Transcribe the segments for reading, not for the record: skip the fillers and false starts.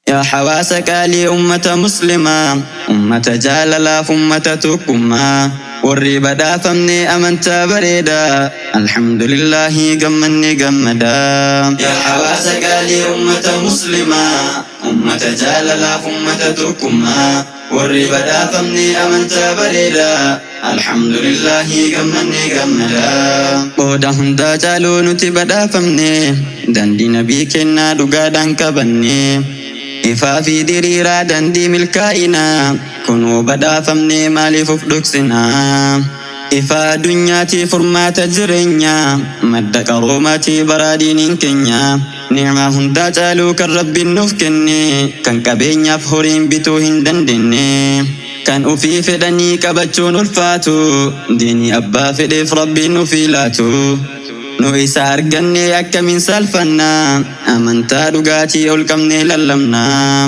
Yaa hawaasa qaalii ummata muslimaa, ummata jaalalaaf ummata tokkummaa, warri badhaafamne amantaa bareedaa, alhamdulillaahi gammanne gammadaa. Yaa hawaasa qaalii ummata muslimaa, ummata jaalalaaf ummata tokkummaa, warri badhaafamne amantaa bareedaa, alhamdulillaahi gammanne gammadaa. Qooda hundaa caaluu nuti badhaafamne, dandii nabii kennaa dhugaadhaan qabanne. Ifaa fi diriiraa dandii milkaa'inaa, kunoo badhaafamne maaliif of dhoksinaa? Ifa addunyaatii furmaata jireenyaa, madda qaroomaatii baraa diiniin keenya. Ni'maa hundaa caaluu kan Rabbiin nuuf kenne, kan qabeenyaaf horiin bituu hin dandeenye. Kan ofii fedhanii qabachuun ulfaatu, diinii abbaa fedheef Rabbiin ofii laatu. Nu isa arganne akkamiin saalfannaa, amantaa dhugaatii ol qabnee lallabnaa.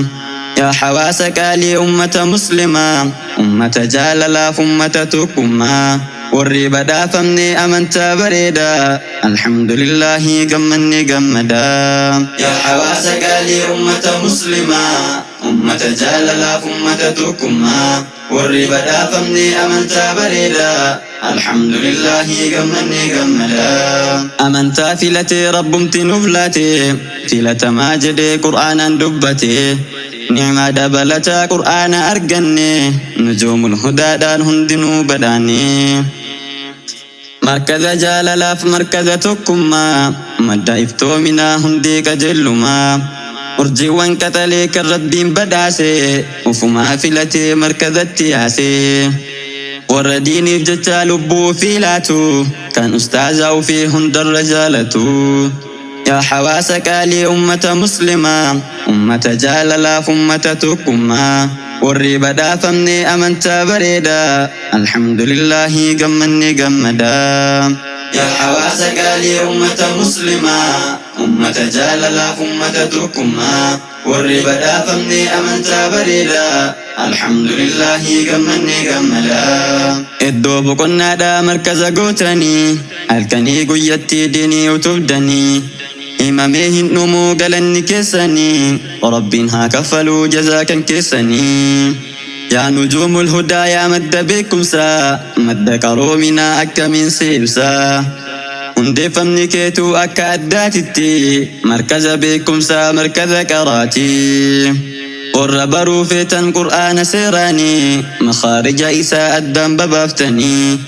Yaa hawaasa qaalii ummata muslimaa, ummata jaalalaaf ummata tokkummaa, warri badhaafamne amantaa bareedaa, alhamdulillaahi gammanne gammadaa. Yaa hawaasa qaalii ummata muslimaa, ummata jaalalaaf ummata tokkummaa, warri badhaafamne amantaa bareedaa, alhamdulillaahi gammanne gammadaa. Amantaa filatee Rabbumti nuuf laate, filatamaa jedhee Qur'aanaan dubbate. Ni'maa dabalataa Qur'aana arganne, nujuumul hudaadhaan hundinuu badhaane. Markaza jaalalaaf markaza tokkummaa, madda iftoominaa hundee qajeellumaa. Urjiiwwan qaxalee kan Rabbiin badhaase, ufumaa filatee markazatti yaase. Warra diiniif jecha lubbuu ofii laatu, kan ustaazaa ofii hundarra jaalatu. Yaa hawaasa qaalii ummata muslimaa, ummata jaalalaaf ummata tokkummaa, warri badhaafamne amantaa bareedaa, alhamdulillaahi gammanne gammadaa. Yaa hawaasa qaalii ummata muslimaa, ummata jaalalaaf ummata tokkummaa, warri badhaafamne amantaa bareedaa, alhamdulillaahi gammanne gammadaa. Iddoo boqonnaadhaa markaza gootanii, halkanii guyyatti diinii utubdanii, himamee hin dhumuu galanni keessanii, Rabbiin haa kaffaluu jazaa kan keessanii. Yaa nujuumul hudaa yaa madda beekumsaa, madda qaroominaa akkamiin si ibsaa. Hundeeffamni keetuu akka addaatitti, markaza beekumsaa markaza qaraatii. Warra baruu feetan Qur'aana seeraanii, makhaarija isaa addaan babaaftanii.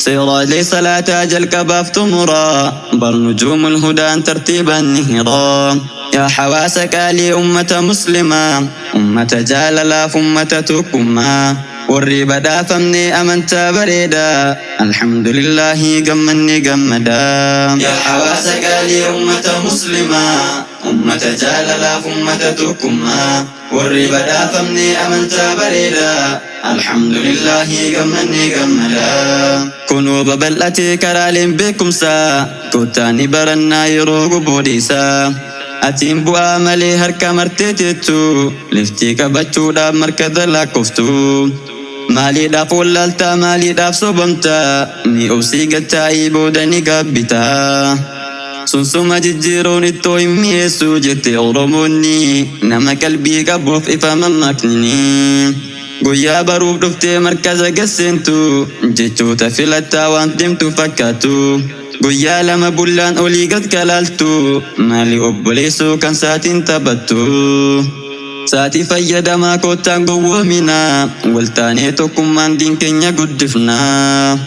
Seeraalee salaataa jalqabaaf xumuraa, bar nujuumul hudaan tartiibaan ni hiraa. Yaa hawaasa qaalii ummata muslimaa, ummata jaalalaaf ummata tokkummaa, warri badhaafamne amantaa bareedaa, alhamdulillaahi gammanne gammadaa. Yaa hawaasa qaalii ummata muslimaa, ummata jaalalaaf ummata tokkummaa, warri badhaafamne amantaa bareedaa, alhamdulillaahi gammanne gammadaa. Kunoo babal'atee karaaleen beekumsaa, kottaa ni barannaa yeroo gubuu dhiisaa. Atiin bu'aa malee harka martee teettu, liftii qabachuudhaaf markaza lakkooftu. Maaliidhaaf wallaaltaa maaliidhaaf sobamtaa, ni obsii gattaa'ii booda ni gaabbitaa. Sunsuma jijjiiruun ittoo hin mi'eessu jette Oromoonni, nama qalbii qabuuf ifa mammaaknini. Guyyaa baruuf dhuftee markaza gasseentu, jechoota filattaa waan deemtu fakkaattu. Guyyaa lama bullaan olii gad kalaaltu, maali obboleessoo kan saatiin taphattu. Saatii fayyadamaa koottaan gowwoominaa, waltaanee tokkummaan diin keenya guddifnaa.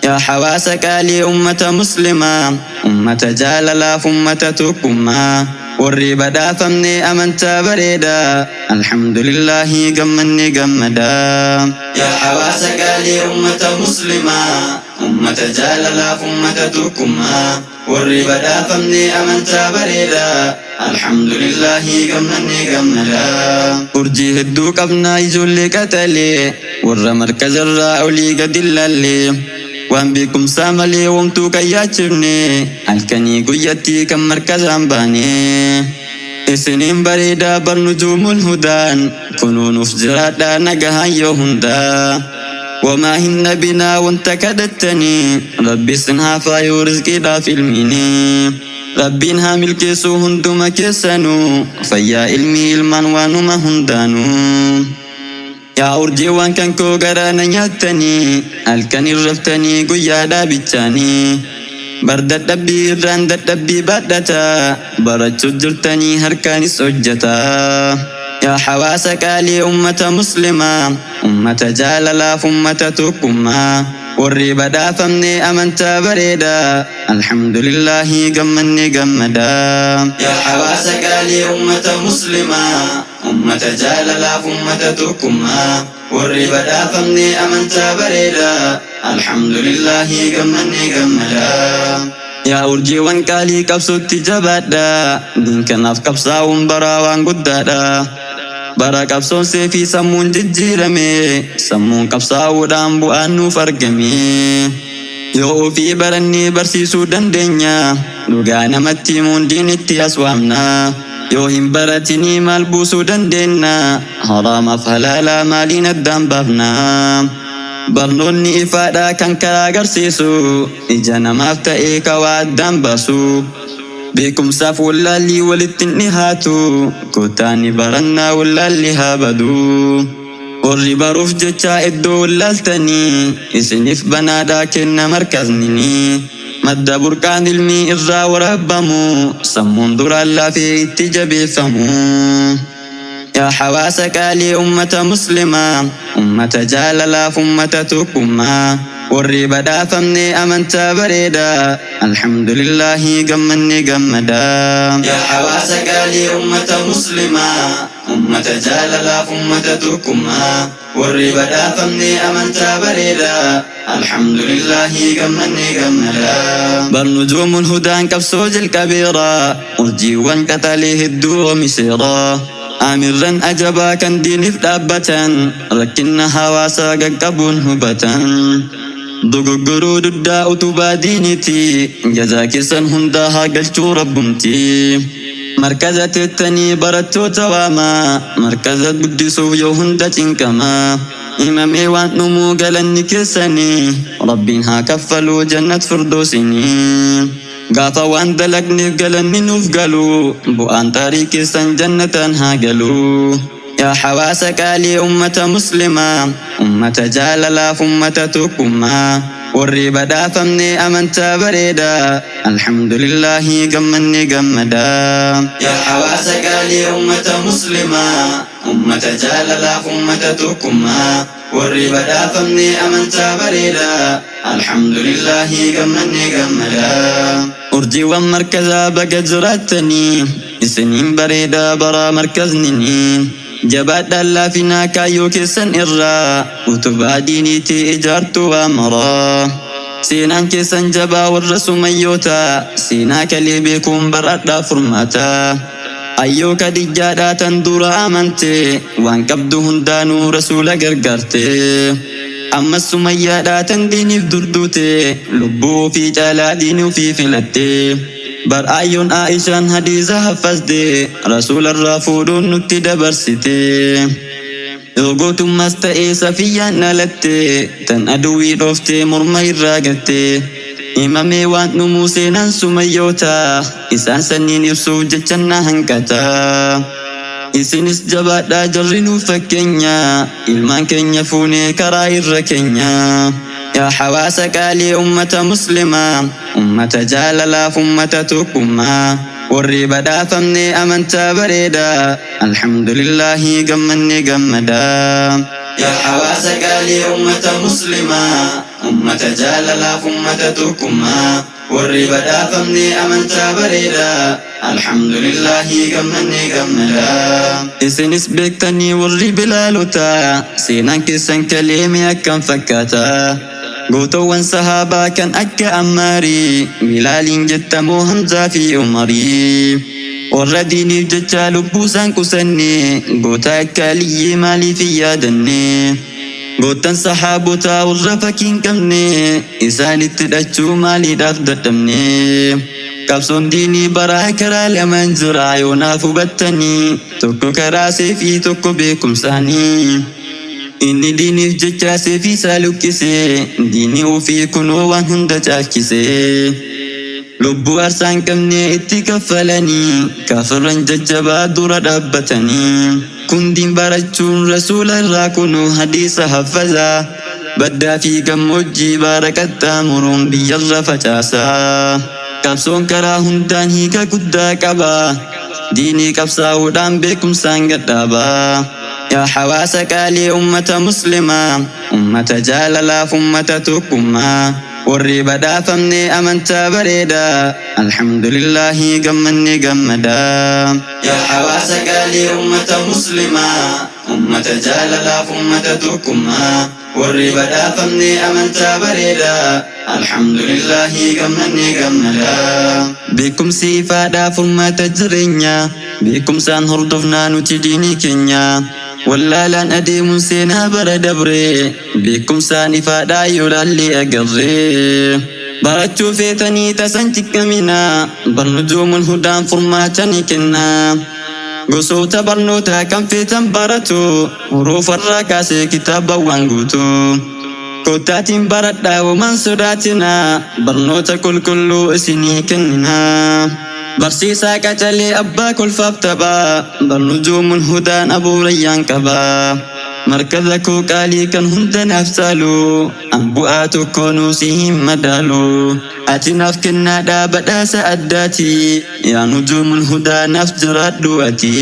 Yaa hawaasa qaalii ummata muslimaa, ummata jaalalaaf ummata tokkummaa, warri badhaafamne amantaa bareedaa, alhamdulillaahi gammanne gammadaa. Yaa hawaasa qaalii ummata muslimaa, ummata jaalalaaf ummata tokkummaa, warri badhaafamne amantaa bareedaa, alhamdulillaahi gammanne gammadaa. Urjii hedduu qabnaa ijoollee qaxalee, warra markazarraa olii gadi laallee, waan beekumsaa malee womtuu kan yaachifne, halkanii guyyatti kan markazaan baane. Isiniin bareedaa bar nujuumul hudaan, kunuu nuuf jiraadhaa nagahaan yoo hundaa. Wamaa hin dhabinaa wanta kadhattanii, Rabbi isin haa faayuu rizqiidhaaf ilmiini. Rabbiin haa milkeessuu hunduma keessanuu fayyaa ilmii ilmaan waanuma hundaanuu. Yaa urjiiwwan kan koo garaa na nyaattanii halkan irraftanii guyyaa dhaabichaanii. Bar dadhabbii irraan dadhabbii baadhataa barachuu jirtanii harkaanis hojjetaa. Yaa hawaasa qaalii ummata muslimaa ummata jaalalaaf ummata tokkummaa warri badhaafamne amantaa bareedaa alhamdulillaahi gammanne gammadaa. Yaa hawaasa qaalii ummata muslimaa ummata jaalalaaf ummata tokkummaa warri badhaafamne amantaa bareedaa alhamdulillaahi gammanne gammadaa. Yaa urjiiwwan qaalii qabsootti jabaadhaa diin kanaaf qabsaa'uun baraa waan guddaadha. Bara qabsoon seefii sammuun jijjiirame sammuun qabsaa'uudhaan bu'aan nuuf argame. Yoo ofii barannee barsiisuu dandeenya dhugaa namatti himuun diinitti as waamna. Yoo hin baratinii maal buusuu dandeenya haraamaaf halaalaa maaliin addaan baafna. Barnoonni ifaadhaa kan karaa agarsiisu ija namaaf ta'ee kawaa addaan baasu. Beekumsaaf wallaalli walitti hin dhihaatu kottaa barannaa wallaalli haa badu. Warri baruuf jecha iddoo wallaaltanii isiniif banaadhaa kenna markaznini. Madda burqaan ilmii irraa waraabamu sammuun duraan lafee itti jabeeffamu. Yaa hawaasa qaalii ummata muslimaa ummata jaalalaaf ummata tokkummaa warri badhaafamne amantaa bareedaa alhamdulillaahi gammanne gammadaa. Yaa hawaasa qaalii ummata muslimaa ummata jaalalaaf ummata tokkummaa warri badhaafamne amantaa bareedaa alhamdulillaahi gammanne gammadaa. Bar nujuumul hudaan qabsoo jalqabeera urjiiwwan qaxalee hedduu oomisheera. Amirran ajabaa kan diiniif dhaabbatan rakkina hawaasaa qaqqabuun hubatan. Dogoggoruu duddaa utubaa diiniiti jazaa keessan hundaa haa galchuu rabbumti. Markaza teettanii barattoota waamaa markaza guddisuuf yoo hunda cinqamaa. Himamee waan dhumuu galanni keessanii rabbiin haa kaffaluu jannat firdoosinii. Gaafa waan dalagneef galanni nuuf galu bu'aan xaarii keessan jannataan haa galu. Yaa hawaasa qaalii ummata muslimaa ummata jaalalaaf ummata tokkummaa warri badhaafamne amantaa bareedaa alhamdulillaahi gammanne gammadaa. Yaa hawaasa qaalii ummata muslimaa ummata jaalalaaf ummata tokkummaa warri badhaafamne amantaa bareedaa alhamdulillaahi gammanne gammadaa. Urjiiwwan markazaa baga jiraattanii isiniin bareedaa baraa markaznini. Jabaadhaan laafinaa kaayyoo keessan irraa utubaa diiniitii ijaartuu waa maraa. Seenaan keessan jabaa warra sumayyoota seenaa kalee beekuun baradhaa furmaata. Ayyoo kadijjaadhaa tan dura amante waan qabdu hundaanuu rasuula gargaarte. Ammas sumayyaadhaa tan diiniif durduute lubbuu ofii caalaa diinii ofii filatte. Bar ayyoon Aishaan hadiisa haffazde rasuularraa fuudhuun nutti dabarsite. Yoo gootummaas ta'ee safiyyaan dhalatte tan aduwwii dhooftee morma irraa gatte. Himamee waan dhumuu seenaan sumayyoota isaan sanniin ibsuuf jecha na hanqata. Isinis jabaadhaa jarri nuuf fakkeenya ilmaan keenya fuunee karaa irra keenya. Yaa hawaasa qaalii ummata muslimaa ummata jaalalaaf ummata tokkummaa warri badhaafamne amantaa bareedaa alhamdulillaahi gammanne gammadaa. Yaa hawaasa qaalii ummata muslimaa ummata jaalalaaf ummata tokkummaa warri badhaafamne amantaa bareedaa alhamdulillaahi gammanne gammadaa. Isinis beektanii warri bilaalota seenaan keessan kaleeme akkam fakkaata. Gootowwan sahaabaa kan akka Ammaarii Bilaaliin jettamoo Hamzaa fi Umarii. Warra diiniif jecha lubbuu isaan qusanne goota akka Aliyyii maaliif hin yaadanne. Goottan sahaabotaa warra fakkii hin qabne isaanitti hidhachuu maaliidhaaf dadhabne. Qabsoon diinii baraa karaa lamaan jira yoo naaf hubattanii tokko karaa seefii tokko beekumsaanii. Inni diiniif jecha seefii isaa luqqise diinii ofii kunoo waan hunda caalchise. Lubbuu aarsaa hin qabne itti kaffalanii kaafirran jajjabaa dura dhaabbatanii. Kun diin barachuun rasuula irraa kunuu hadiisa haffazaa. Baddaa fi gammoojjii baara qaxxaamuruun biyyarra facaasaa. Qabsoon karaa hundaan hiika guddaa qaba. Diinii qabsaa'uudhaan beekumsaan gadhaabaa. Yaa hawaasa qaalii ummata muslimaa, ummata jaalalaaf ummata tokkummaa. Warri badhaafamne amantaa bareedaa, alhamdulillaahi gammanne gammadaa. Yaa hawaasa qaalii ummata muslimaa, ummata jaalalaaf ummata tokkummaa. Warri badhaafamne amantaa bareedaa, alhamdulillaahi gammanne gammadaa. Beekumsi ifaadhaa furmaata jireenyaa, beekumsaan hordofnaa nuti diinii keenya. Wallaalaan adeemuun seenaa bara dabree, beekumsaan ifaadhaa yoo laallee agarree. Barachuu feetanii tasan ciqqaminaa, barnujuumul hudaan furmaata ni kennaa. Gosoota barnootaa kan feetan baratu, huruufarraa kaasee kitaabawwan guutuu. Kottaatiin baradhaa homaan sodaatinaa, barnoota qulqulluu isinii kenninaa. Barsiisaa qacalee abbaa kolfaaf taphaa, barnujuumul hudaan abuu rayyaan qabaa. Markaza koo qaalii kan hunda naaf caalu, an bu'aa tokko nuusii hin madaalu. Ati naaf kennaadhaa badhaasa addaati, yaa nujuumul hudaa naaf jiraadhu ati.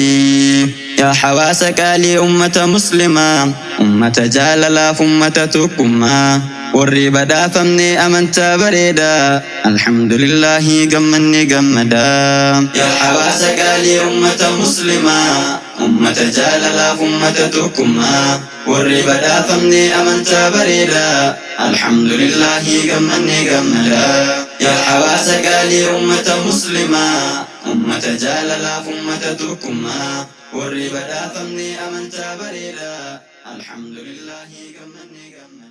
Yaa hawaasa qaalii ummata muslimaa, ummata jaalalaaf ummata tokkummaa. Warri badhaafamne amantaa bareedaa, alhamdulillaahi gammanne gammadaa. Yaa hawaasa qaalii ummata muslimaa, ummata jaalalaaf ummata tokkummaa. Warri badhaafamne amantaa bareedaa, alhamdulillaahi gammanne gammadaa. Yaa hawaasa qaalii ummata muslimaa, ummata jaalalaaf ummata tokkummaa. Warri badhaafamne amantaa bareedaa, alhamdulillaahi gammanne gammadaa.